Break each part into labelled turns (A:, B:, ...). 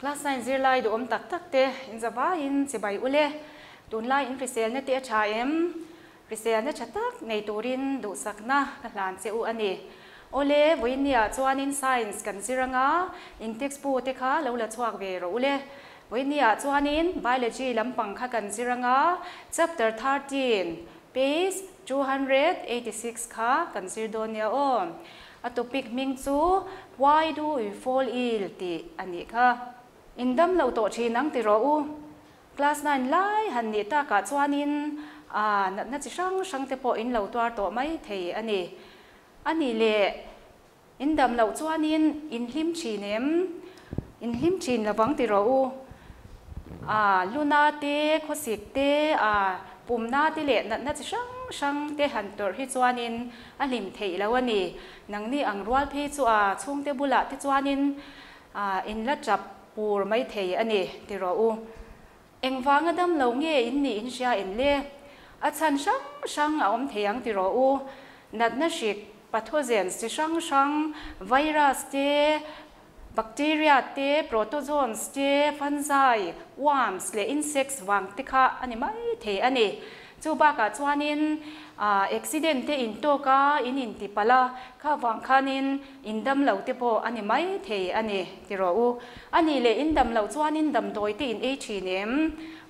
A: Class 9 zirlai duhawm tak tak te in zavaiin chibai ule. Tunlai in hriselna te a tha em? Hriselna tha tak nei turin duhsakna ka hlan che u a ni. Awle, vawiinniah chuanin Science kan zir anga in textbook te kha lo la chhuak ve rawh ule. Vawiinniah chuanin Biology lampang kha kan zir anga Chapter 13, page 286 kha kan zir dawn nia aw. A topic hming chu Why do we fall ill tih a nih kha. In dam lo tawh thin ang ti rawh u. Class 9 lai han nih takah chuanin a natna chi hrang hrang te pawh in lo tuar tawh mai thei a ni. A nih leh in dam loh chuanin in hlim thin em? In hlim thin lovang ti rawh u. A luna te, khawsik te, a pumna te leh natna chi hrang hrang te han tawrh hi chuanin a hlim theih lo a ni. Nangni ang rual phei chu a chhungte bulah te chuanin a in la tap pur mai thei a ni ti rawh u. Engvanga dam lo nge in nih in hria em le? A chhan hrang hrang a awm thei ang ti rawh u. Natna hrik, pathogens chi hrang hrang, virus te, bacteria te, protozoans te, fungi, worms leh insects vang te kha a ni mai thei a ni. Chu bakah chuanin accident te in tawk a, in inti palh a, kha vang khanin in dam lo te pawh a ni mai thei a ni ti rawh u. A nih leh in dam loh chuanin damdawi te in ei thin em?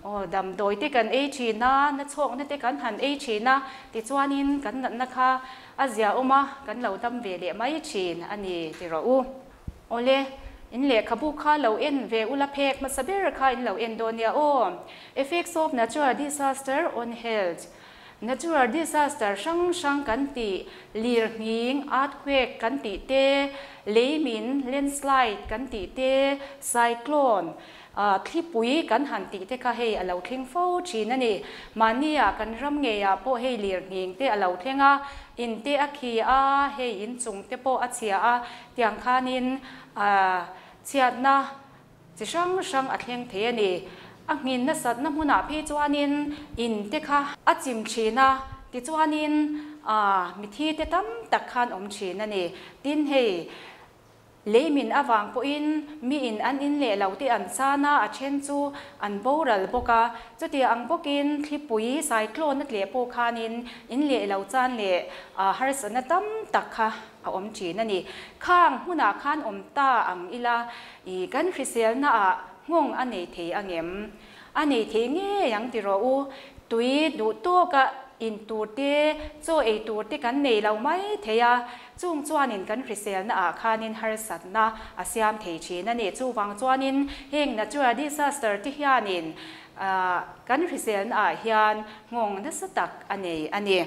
A: Aw, damdawi te kan ei thin a, na chhawkna te kan han ei thin a, tichuanin kan natna kha a ziaawm a, kan lo dam ve leh mai thin a ni ti rawh u. Awle, in lehkhabu kha lo en ve ula phek hmasa ber kha in lo en dawn nia aw. Effects of natural disaster on health Natural disaster hrang hrang kan tih, lirnghing, earthquake, kan tih te, leimin, landslide, kan tih te, cyclone, thlipui kan han tih te kha hei a lo thleng fo thin a ni. Mahnia kan ram ngeiah pawh hei lirnghing te a lo thleng a, in te a khi a, hei inchung te pawh a chhia a, tiang khanin chhiatna chi hrang hrang a thleng thei a ni. A nghin nasatna hmunah phei chuanin in te kha a chim thin a, tichuanin mithi te tam tak khan awm thin a ni. Tin hei, leimin avang pawhin mi in an in leh lo te an chan a, a then chu an boral bawk a. Chutia ang bawkin thlipui cyclone a tleh pawh khanin in leh lo chan leh harsatna tam tak kha a awm thin a ni. Khang hmunah khan awm ta ang ila i kan hriselnaah nghawng a nei thei angem? A nei thei ngei ang ti rawh u. Tui duh tawka in tur te, chaw ei tur te kan nei lo mai thei a, chung chuanin kan hriselnaah khanin harsatna a siam thei thin a ni. Chuvang chuanin heng natural disaster te hianin kan hriselnaah hian nghawng nasa tak a nei a ni.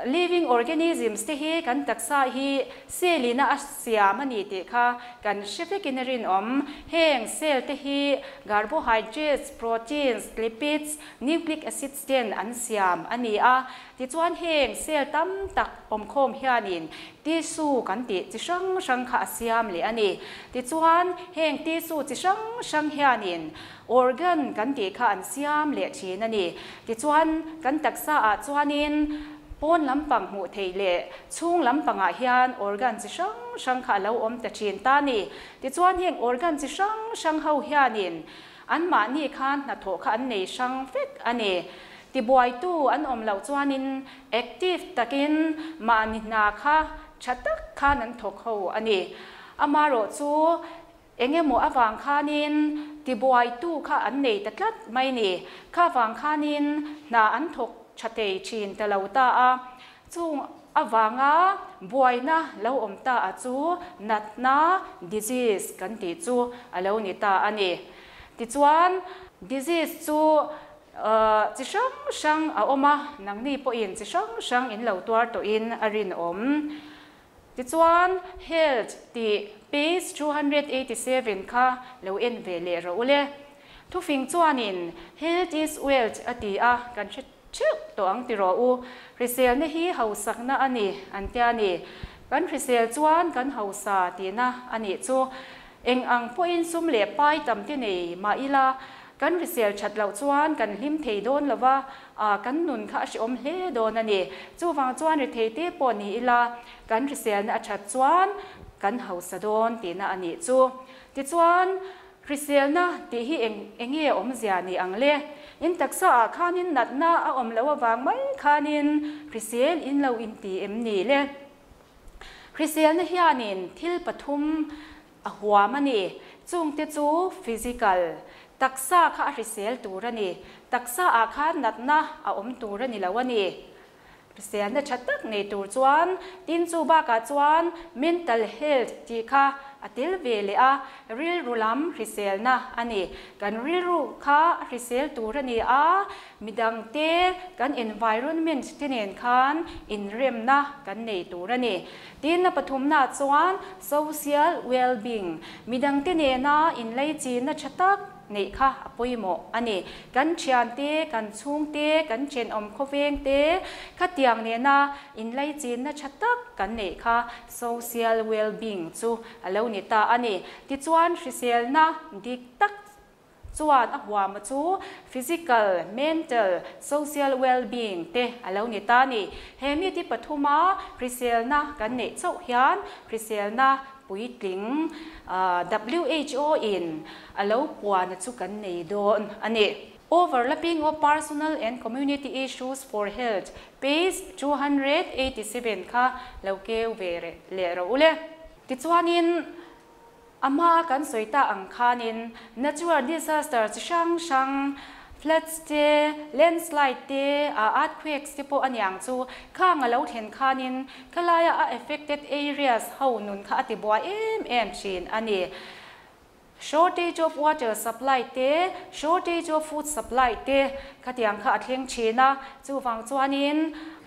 A: Living organisms te hi kan taksa hi cell in a siam a ni tih kha kan hre vekin a rinawm. Heng cell te hi carbohydrates, proteins, lipids, nucleic acids ten an siam a ni a. Tichuan heng cell tam tak awmkhawm hianin tissue kan tih chi hrang hrang kha a siam leh a ni. Tichuan heng tissue chi hrang hrang hianin organ kan tih kha an siam leh thin a ni. Tichuan kan taksa ah chuanin pawn lampang hmuh theih leh chhung lampangah hian organ chi hrang hrang kha a lo awm ta thin ta a ni. Tichuan heng organ chi hrang hrang ho hianin anmahni khan hnathawh kha an nei hrang vek a ni. Tibuaitu an awm loh chuanin active takin mahni hna kha tha tak khan an thawk ho a ni. Amaherawh chu Eng emaw avang khanin tibuaitu kha an nei ta tlat mai ni. Kha vang khanin hna an thawk tha thei thin ta lo ta a. Chung avanga buaina lo awm ta a chu natna, disease, kan tih chu a lo ni ta a ni. Tichuan, disease chu chi hrang hrang a awm a, nangni pawhin chi hrang hrang in lo tuar tawhin a rinawm. Tichuan, Health tih page 287 kha lo en ve leh rawh u le. Thufing chuanin Health is wealth a ti a, kan hre theuh tawh ang ti rawh u. Hriselna hi hausakna a ni an tia ni. Kan hrisel chuan kan hausa tihna a nih chu. Eng ang pawhin sum leh pai tam te nei mah ila, kan hrisel that loh chuan kan hlim thei dawn lo va, kan nun kha a hrehawm hle dawn a ni. Chuvang chuan ri thei te pawh ni ila, kan hriselna a that chuan kan hausa dawn tihna a nih chu. Tichuan, Hriselna tih hi eng enge awmzia ni ang le? In taksa ah khanin natna a awm loh avang mai khanin hrisel in lo inti em ni le? Hriselna hianin thil pathum a huam a ni. Chungte chu physical, taksa kha a hrisel tur a ni. Taksa ah khan natna a awm tur a ni lo a ni. Hriselna tha tak nei tur chuan tin chu bakah chuan mental health tih kha a tel ve leh a, rilru lam hriselna a ni. Kan rilru kha a hrisel tur a ni a, midangte kan environment te nen khan inremna kan nei tur a ni. Tin a pathumnaah chuan social well-being, midangte nena inleichina tha tak neih kha a pawimawh a ni. Kan thiante, kan chhungte, kan thenawm khawvengte khatiang nena inlaichinna tha tak kan neih kha social well-being chu a lo ni ta a ni. Tichuan hriselna dik tak chuan a huama chu physical, mental, social well-being te a lo ni ta a ni. He mite pathuma hriselna kan neih chauh hian hriselna puitling WHO in a lo puana chu kan nei dawn a ni. Overlapping of personal and community issues for health, page 287 kha lo keu ve leh rawh u le. Tichuanin a hma kan sawi ta ang khanin natural disaster chi hrang hrang, floods te, landslide te, earthquakes te pawh a niang chu khang a lo thlen khanin khalaia a affected areas ho nun kha a ti buai em em thin a ni. Shortage of water supply te, shortage of food supply te khatiang kha a thleng thin a, chuvang chuanin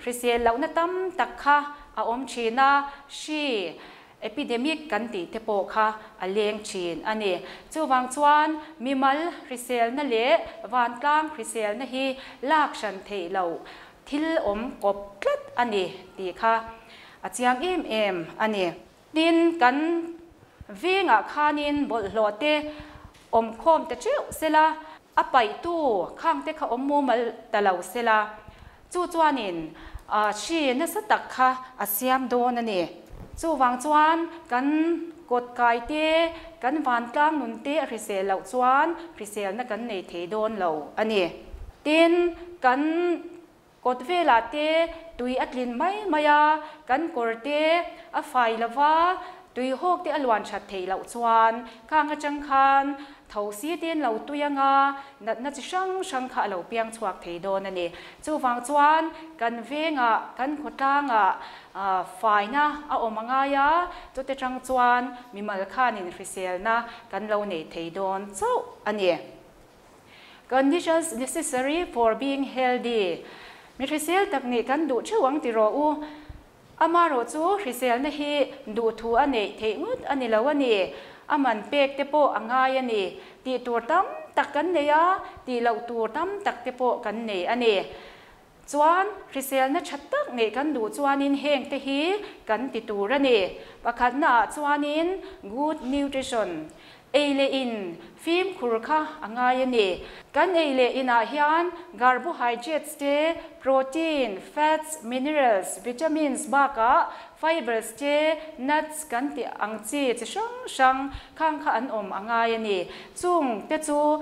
A: hrisel lohna tam tak kha a awm thin a, hri epidemic kan tih te pawh kha a leng thin a ni. Chuvang chuan mimal hriselna leh vantlang hriselna hi lak hran theih loh thil awm kawp tlat a ni tih kha a chiang em em a ni. Tin, kan vengah khanin bawlhhlawh te awm khawm ta teuh sela, a paihtu khang te kha awm mumal ta lo sela, chu chuanin hri nasa tak kha a siam dawn a ni. Chuvang chuan kan kawt kai te, kan vantlang nun te a hrisel loh chuan hriselna kan nei thei dawn lo a ni. Tin, kan kawt velah te tui a tlin mai mai a, kan kawr te a fai lova, tui hawk te a luan that theih loh chuan khang atang khan tho si te an lo tui anga natna chi hrang hrang kha a lo piang chhuak thei dawn a ni. Chuvang chuan kan vengah, kan khawtlangah faina a awm a ngai a, chute tang chuan mimal khanin hriselna kan lo nei thei dawn chauh a ni. Conditions necessary for being healthy, Mi hrisel tak nih kan duh theuh ang ti rawh u. Amaherawh chu hriselna hi duhthu a neih theih ngawt a ni lo a ni. A man pek te pawh a ngai a ni. Tih tur tam tak kan nei a, tih loh tur tam tak te pawh kan nei a ni. Chuan hriselna tha tak neih kan duh chuanin heng te hi kan ti tur a ni. Pakhatnaah chuanin good nutrition, ei leh in fimkhur kha a ngai a ni. Kan ei leh inah hian carbohydrates te, protein, fats, minerals, vitamins bakah fibers te, nuts kan tih ang chi chi hrang hrang khang kha an awm a ngai a ni. Chung te chu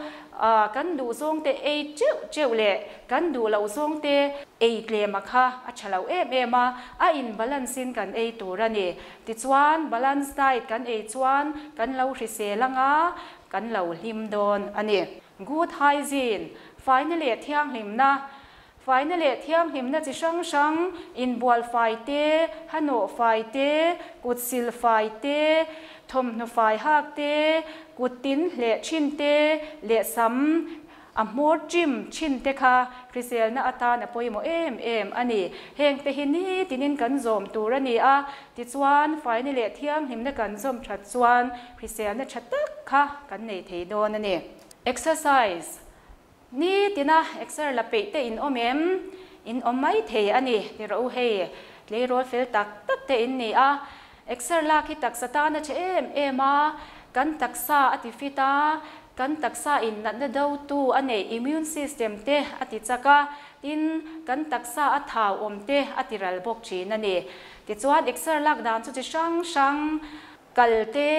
A: kan duh zawng te ei teuh teuh leh kan duh loh zawng te ei tlem a kha a tha lo em em a, a in balance in kan ei tur a ni. Tichuan balance diet kan ei chuan kan lo hrisel anga kan lo hlim dawn a ni. Good hygiene, faina leh thianghlimna, Faina leh thianghlimna chi hrang hrang, inbual fai te, hanawh fai te, kut sil fai te, thawmhnaw fai hak te, kut tin hleh thin te leh sam a hmawr trim thin te kha hriselna atan a pawimawh em em a ni. Heng te hi nitinin kan zawm tur a ni a, tichuan faina leh thianghlimna kan zawm that chuan hriselna tha tak kha kan nei thei dawn a ni. Exercise Nitina exer la peih te in awm em? In awm mai thei a ni ti rawh u hei, tleirawl fel tak tak te in ni a, exer lak hi taksa tan a tha em em a, kan taksa a ti fit a, kan taksa in natna do tu a neih immune system te a ti chak a, tin kan taksa a thau awm te a ti ral bawk thin a ni. Tichuan exer lak dan chu chi hrang hrang kal te.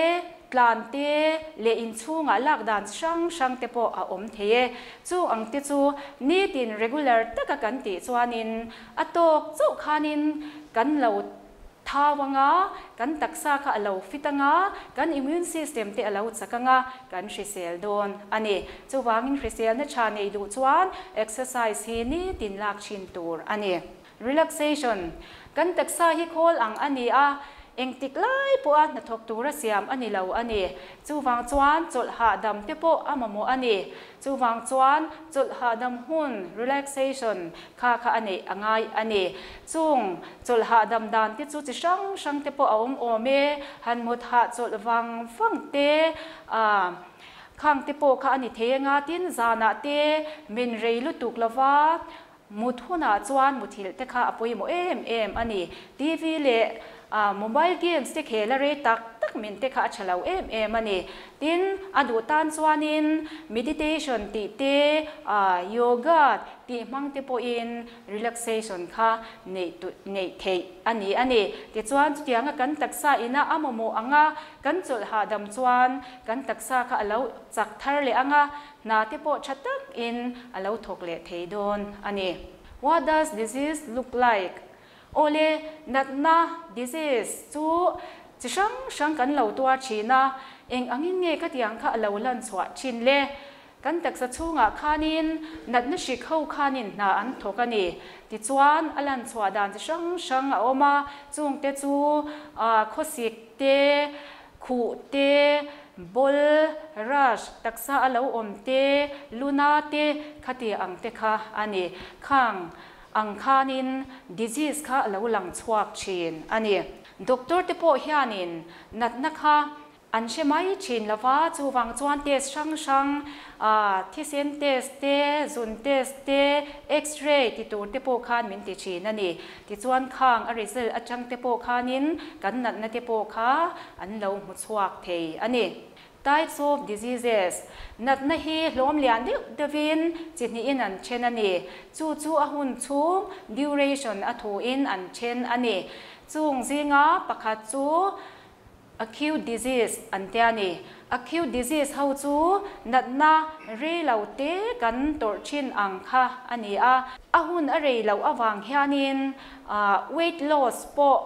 A: tlan te leh inchhungah lak dan chi hrang hrang te pawh a awm thei e. Chung ang te chu nitin regular taka kan tih chuanin a tawk chauh khanin kan lo thau anga, kan taksa kha a lo fit anga, kan immune system te a lo chak anga, kan hrisel dawn a ni. Chuvangin hriselna tha nei duh chuan exercise hi nitin lak thin tur a ni. Relaxation, Kan taksa hi khawl ang a ni a, engtik lai pawha hnathawk tura siam a ni lo a ni. Chuvang chuan chawlh hahdam te pawh a mamawh a ni. Chuvang chuan chawlh hahdam hun, relaxation, kha kha a neih a ngai a ni. Chung chawlh hahdam dan te chu chi hrang hrang te pawh a awm awm e, han mut hahchawlh vang vang te, ah, khang te pawh kha a ni thei anga, tin zanah te min rei lutuk lova, Mut hunah chuan muthilh te kha a pawimawh em em a ni. TV leh mobile games te khel a rei tak tak min te kha a tha lo em em a ni. Tin, a duh tan chuanin meditation tih te, yoga tih hmang te pawhin relaxation kha neih neih theih a ni a ni. Tichuan chutianga kan taksa ina a mamawh anga kan chawlh hahdam chuan kan taksa kha a lo chak thar leh anga Hna te pawh tha tak in a lo thawk leh thei dawn a ni. What does disease look like? Awle, natna, disease, chu chi hrang hrang kan lo tuar thin a, eng angin nge ka tiang kha a lo lan chhuah thin le? Kan taksa chhungah khanin natna hrik ho khanin hna an thawk a ni. Tichuan, a lan chhuah dan chi hrang hrang a awm a, chungte chu khawsik te, Khuh te, ball, rush, taksa a lo awm te, luna te khati ang te kha a ni. Khang ang khanin disease kha a lo lang chhuak thin a ni. Doctor te pawh hianin natna kha an hre mai thin lo va, chuvang chuan test hrang hrang, thisen test te, zun test te, x-ray ti tur te pawh khan min ti thin a ni. Tichuan khang a result atang te pawh khanin kan natna te pawh kha an lo hmu chhuak thei a ni. Types of diseases, Natna hi hlawm lian deuh deuhin chi hnihin an then a ni. Chu chu a hun chhung, duration, a thuin an then a ni. Chung zinga pakhat chu Acute disease an tia ni. Acute disease ho chu natna rei lo te kan tawrh thin ang kha a ni a. A hun a rei loh avang hianin weight loss pawh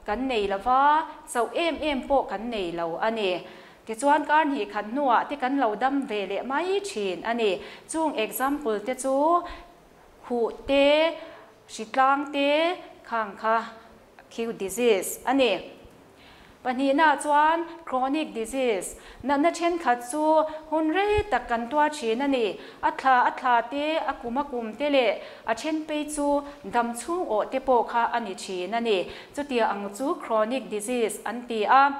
A: kan nei lo va, chauh em em pawh kan nei lo a ni. Tichuan kar hnih khat hnuah te kan lo dam ve leh mai thin a ni. Chung example te chu huh te, hritlang te khang kha acute disease a ni. Pahnihna chuan chronic disease, natna thenkhat chu hun rei tak kan tuar thin a ni. A thla a thla te, a kum a kum te leh a then phei chu dam chhung awh te pawh kha a ni thin a ni. Chutia ang chu chronic disease an ti a.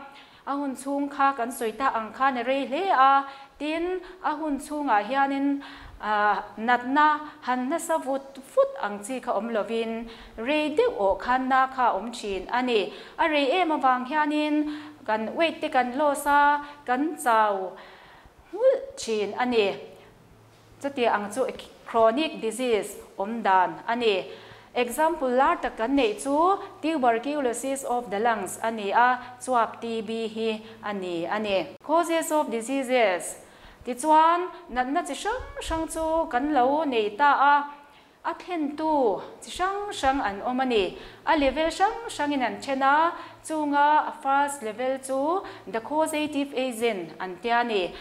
A: A hun chhung kha kan sawi ta ang khan a rei hle a, tin a hun chhungah hianin natna han nasa vut vut ang chi kha awm lovin rei deuh awh khan na kha a awm thin a ni. A rei em avang hianin kan weight te kan loss a, kan chau nghulh thin a ni. Chuti ang chu chronic disease awm dan a ni. Example lar tak kan neih chu tuberculosis of the lungs a ni a, chuap TB hi a ni a ni. Causes of diseases tichuan natna chi hrang hrang chu kan lo nei ta a, a thlentu chi hrang hrang an awm a ni. A level hrang hrangin an then a, chunga a first level chu the causative agent an tia a ni.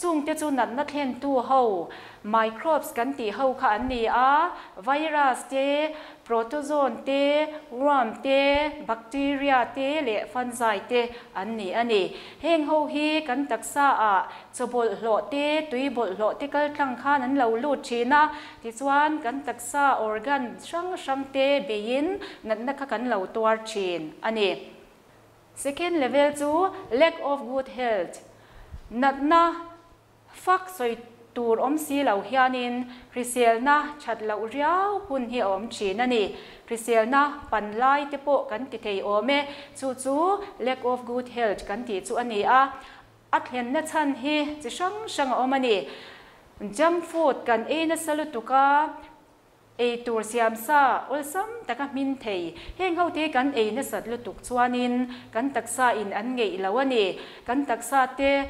A: Chungte chu natna thlentu ho, microbes kan tih ho kha an ni a, virus te, protozoan te, worm te, bacteria te leh fungi te an ni a ni. Heng ho hi kan taksa ah chaw bawlhhlawh te, tui bawlhhlawh te kal tlang khan an lo lut thin a, tichuan kan taksa organ hrang hrang te beiin natna kha kan lo tuar thin a ni. Second level chu lack of good health, natna fak sawi tur awm si lo hianin hriselna that loh riau hun hi a awm thin a ni. Hriselna pan lai te pawh kan ti thei awm e, chu chu lack of good health kan tih chu a ni a. A thlenna chhan hi chi hrang hrang a awm a ni. Junk food kan ei nasa lutuk a. Ei tur siam sa awlsam taka hmin thei. Heng ho te kan ei nasat lutuk chuanin kan taksa in an ngeih lo a ni. Kan taksa te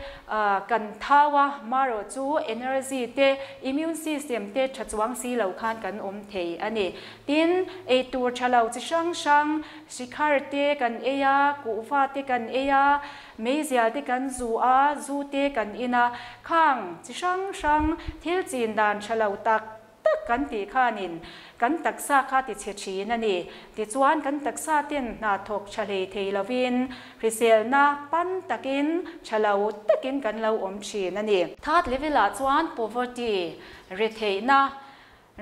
A: kan thau a, marawh chu energy te, immune system te tha chuang si lo khan kan awm thei a ni. Tin, ei tur tha lo chi hrang hrang, sikhar te kan ei a, kuhva te kan ei a, meizial te kan zu a, zu te kan in a, khang chi hrang hrang thil chin dan tha lo tak tak kan tih khanin kan taksa kha ti chhe thin a ni. Tichuan kan taksa ten hna thawk tha hlei thei lovin hriselna pan takin tha lo takin kan lo awm thin a ni. Third level ah chuan poverty, retheihna,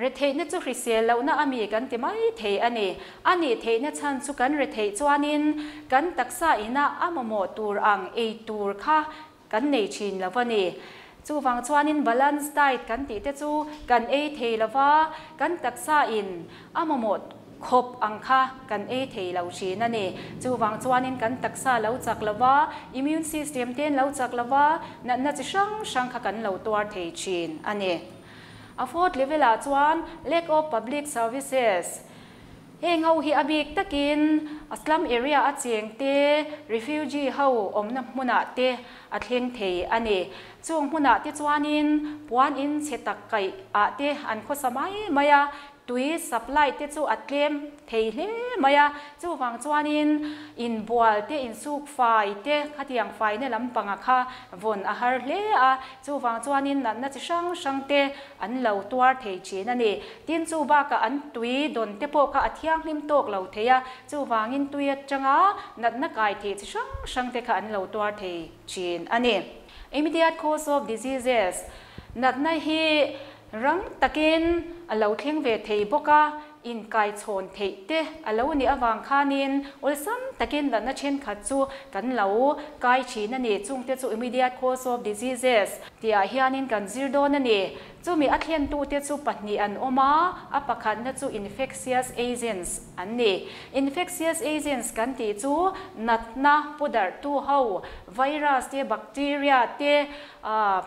A: retheihna chu hrisel lohna a mi kan ti mai thei a ni. A nih theihna chhan chu kan retheih chuanin kan taksa ina a mamawh tur ang ei tur kha kan nei thin lo a ni. Chuvang chuanin balance diet kan tih te chu kan ei thei lo va, kan taksa in a mamawh khawp ang kha kan ei thei lo thin a ni. Chuvang chuanin kan taksa lo chak lo va, immune system te an lo chak lo va, natna chi hrang hrang kha kan lo tuar thei thin a ni. A fourth level ah chuan lack of public services. Heng ho hi a bik takin a slum area a cheng te, refugee ho awmna hmunah te a thleng thei a ni. Chung hmunah te chuanin puan in chhe tak kaih ah te an khawsa mai mai a, tui supply te chu a tlem thei hle mai a, chuvang chuanin inbual te, insuk fai te khatiang faina lampanga kha vawn a har hle a, chuvang chuanin natna chi hrang hrang te an lo tuar thei thin a ni. Tin, chu bakah an tui dawn te pawh kha a thianghlim tawk lo thei a, chuvangin tui atanga natna kai theih chi hrang hrang te kha an lo tuar thei thin a ni. Immediate cause of diseases, Natna hi rang takin a lo thleng ve thei bawk a, inkaichhawn theih te a lo nih avang khanin awlsam takin natna thenkhat chu kan lo kai thin a ni. Chungte chu immediate cause of diseases tihah hianin kan zir dawn a ni. Chumi a thlentute chu pahnih an awm a, a pakhatna chu infectious agents an ni. Infectious agents kan tih chu natna pu darhtu ho, virus te, bacteria te,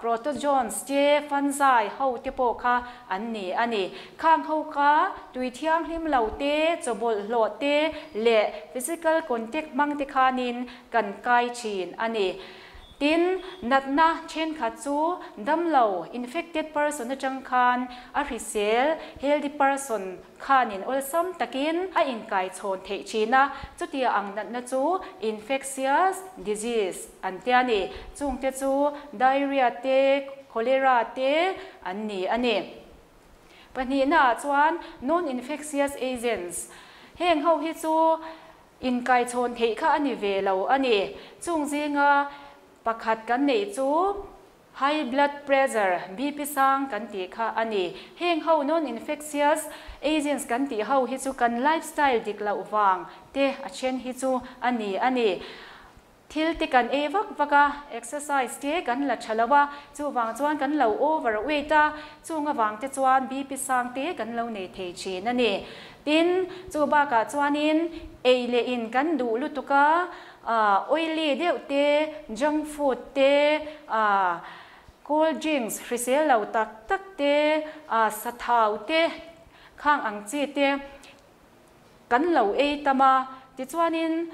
A: protozoans te, fungi ho te pawh kha an ni a ni. Khang ho kha tui thianghlim lo te, chawbawlhhlawh te leh physical contact hmang te khanin kan kai thin a ni. Tin, natna thenkhat chu damlo, infected person, atang khan a hrisel, healthy person, khanin awlsam takin a inkaichhawn theih thin a, chutia ang natna chu infectious disease an tia ni. Chungte chu diarrhea te, cholera te an ni a ni. Pahnihnaah chuan non-infectious agents, heng ho hi chu Inkaichhawn theih kha a ni ve lo a ni. Chung zinga pakhat kan neih chu High Blood Pressure, BP sang kan tih kha a ni. Heng ho non-infectious agents kan tih ho hi chu kan lifestyle dik loh vang te a then hi chu a ni a ni. Thil te kan ei vak vak a, exercise te kan la tha lo a, chuvang chuan kan lo over weight a, chung avang te chuan BP sang te kan lo nei thei thin a ni. Tin, chu bakah chuanin ei leh in kan duh lutuk a, oily deuh te, junk food te, cold drinks hrisel lo tak tak te, sathau te, khang ang chi te kan lo ei tam a, tichuanin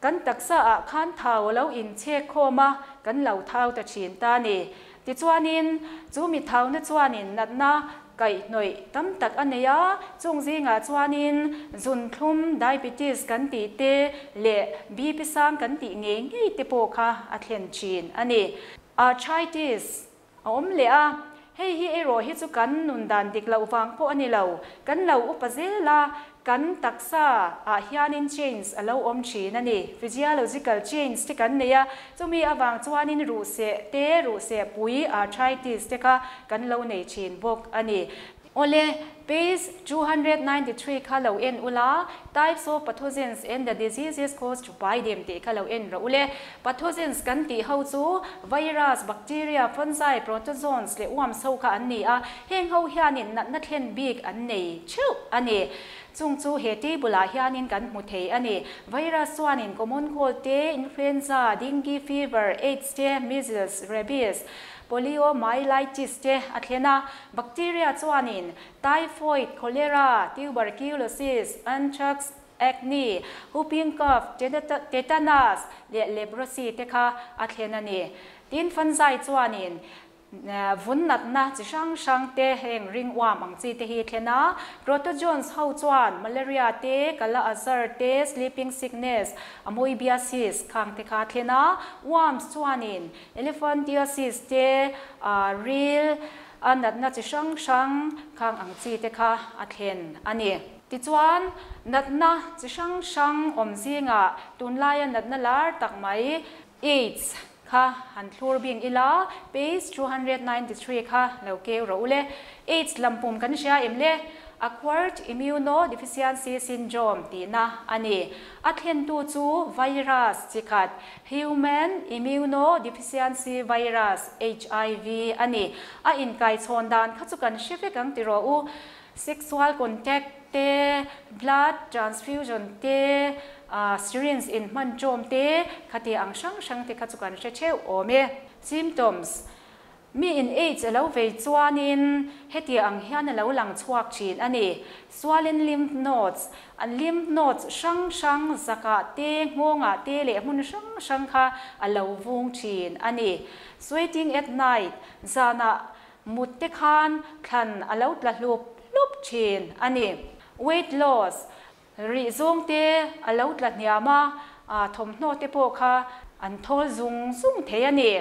A: Kan taksa ah khan thau a lo inchhek khawm a, kan lo thau ta thin ta a ni. Tichuanin, chu mi thauna chuanin natna kaihhnawih tam tak a nei a, chung zingah chuanin zunthlum, diabetes, kan tih te leh BP sang kan tih ngei ngei te pawh kha a thlen thin a ni. Arthritis a awm leh a, hei hi erawh hi chu kan nun dan dik loh vang pawh a ni lo, kan lo upa zel a, kan taksa ah hianin change a lo awm thin a ni, physiological change te kan nei a, chumi avang chuanin ruhseh te, ruhseh pui, arthritis te kha kan lo nei thin bawk a ni. Awle, page 293 kha lo en ula, Types of pathogens and the diseases caused by them tih kha lo en rawh ule. Pathogens kan tih ho chu virus, bacteria, fungi, protozoans leh worms ho kha an ni a, heng ho hianin natna thlen bik an nei theuh a ni. Chung chu he table ah hianin kan hmu thei a ni. Virus chuanin common cold te, influenza, dengue fever, aids te, measles, rabies, Poliomyelitis te a thlen a, bacteria chuanin typhoid, cholera, tuberculosis, anthrax, acne, whooping cough, tetanus leh leprosy te kha a thlen a ni. Tin, fungi chuanin vun natna chi hrang hrang te heng ringworm ang chi te hi thlen a, protozoans ho chuan malaria te, kala azar te, sleeping sickness, amoebiasis khang te kha thlen a, worms chuanin elephantiasis te, ril a natna chi hrang hrang khang ang chi te kha a thlen a ni. Tichuan, natna chi hrang hrang awm zingah tunlaia natna lar tak mai AIDS kha han thlur bing ila, page 293 kha lo keu rawh u le. AIDS lampum kan hria em le? Acquired Immunodeficiency Syndrome tihna a ni. A thlentu chu virus chi khat, Human Immunodeficiency Virus, HIV, a ni. A inkaichhawn dan kha chu kan hre vek ang ti rawh u. Sexual contact te, blood transfusion te, syringe in hman ṭawm te, khati ang hrang hrang te kha chu kan hre theuh awm e. Symptoms, Mi in AIDS a lo vei chuanin heti ang hian a lo lang chhuak thin a ni. Swollen lymph nodes, An lymph nodes hrang hrang zakah te, nghawngah te leh hmun hrang hrang kha a lo vung thin a ni. Sweating at night, Zanah Mut te khan thlan a lo tla hlup hlup thin a ni. Weight loss, Rih zawng te a lo tla hniam a, thawmhnaw te pawh kha an thawl zung zung thei a ni.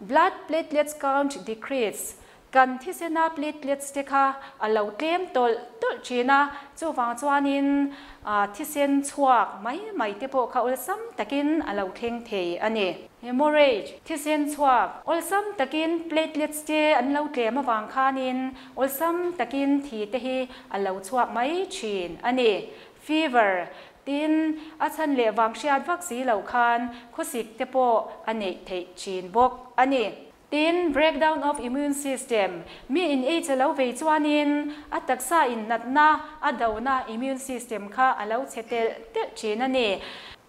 A: Blood platelets count decrease, Kan thisena platelets te kha a lo tlem tawlh tawlh thin a, chuvang chuanin thisen chhuak mai mai te pawh kha awlsam takin a lo thleng thei a ni. Hemorrhage, thisen chhuak, awlsam takin platelets te an lo tlem avang khanin awlsam takin thi te hi a lo chhuak mai thin a ni. Fever, tin a chhan leh vang hriat vak si loh khan khawsik te pawh a neih theih thin bawk a ni. Tin, breakdown of immune system, mi in AIDS a lo vei chuanin a taksa in natna a dona immune system kha a lo chhe telh telh thin a ni.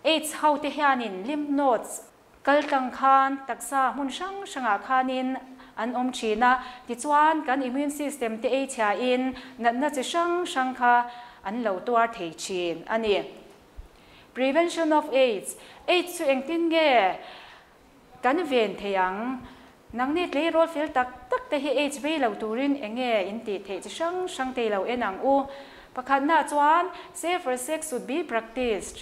A: AIDS ho te hianin lymph nodes kal tlang khan taksa hmun hrang hrangah khanin an awm thin a, tichuan kan immune system te ei chhiain natna chi hrang hrang kha an lo tuar thei thin a ni. Prevention of AIDS, AIDS chu engtin nge kan ven thei ang? Nangni tleirawl fel tak tak te hi AIDS vei lo turin enge in tih theih chi hrang hrang te lo en ang u. Pakhatna chuan safer sex should be practiced.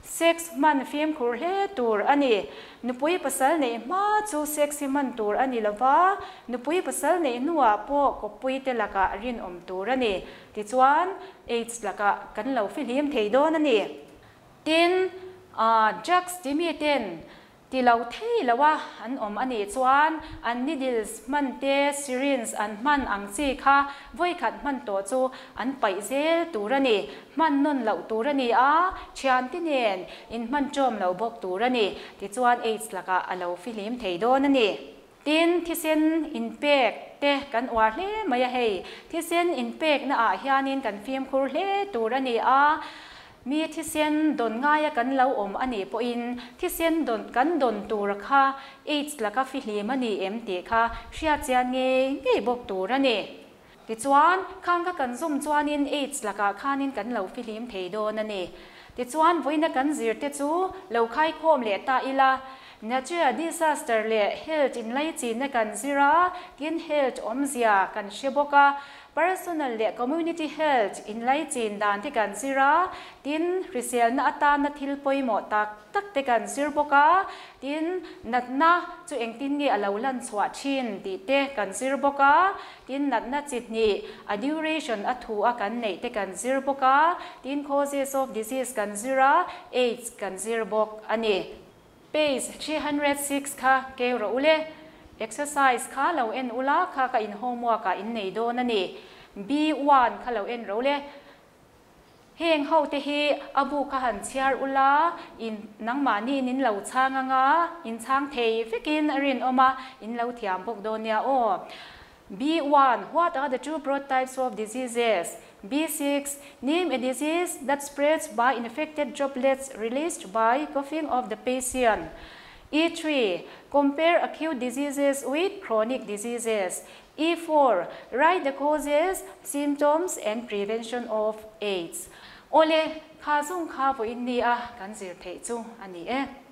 A: Sex hman fimkhur hle tur a ni. Nupui pasal neih hma chu sex hi hman tur a ni lova, nupui pasal neih hnuah pawh kawppui te lakah rinawm tur a ni. Tichuan AIDS lakah kan lo fihlim thei dawn a ni. Tin, drugs timi ten Ti lo thei lo a an awm a nih chuan an needles hman te, syringe an hman ang chi kha vawikhat hman tawh chu an paih zel tur a ni. Hman nawn loh tur a ni a, thiante nen inhman ṭawm lo bawk tur a ni. Tichuan AIDS lakah a lo fihlim thei dawn a ni. Tin, thisen inpek te kan uar hle mai a hei. Thisen inpekna ah hianin kan fimkhur hle tur a ni a, mi thisen dawn ngaia kan lo awm a nih pawhin thisen dawn kan dawn tur kha AIDS laka fihlim a ni em tih kha hriatchian ngei ngei bawk tur a ni. Tichuan, khang kha kan zawm chuanin AIDS lakah khanin kan lo fihlim thei dawn a ni. Tichuan, vawiina kan zirte chu lo khaikhawm leh ta ila, Natural disaster leh health inlaichinna kan zir a, tin health awmzia kan hre bawk a, personal leh community health inlaichin dan te kan zir a, tin hriselna atana thil pawimawh tak tak te kan zir bawk a, tin natna chu engtin nge a lo lan chhuah thin tih te kan zir bawk a, tin natna chi hnih a duration a thu a kan neih te kan zir bawk a, tin causes of disease kan zir a, AIDS kan zir bawk a ni. Page 306 kha keu rawh u le. Exercise kha lo en ula kha ka in homework ah in nei dawn a ni. B1 kha lo en rawh u le. Heng ho te hi a bu kha han chhiar ula in nangmahniin in lo chhang anga in chhang thei vekin a rinawm a, in lo thiam bawk dawn nia aw. B1 What are the two broad types of diseases? B6 Name a disease that spreads by infected droplets released by coughing of the patient. E3, Compare acute diseases with chronic diseases. E4, Write the causes, symptoms and prevention of AIDS. Awle, kha zung kha vawiin ni a kan zir theih chu a ni e.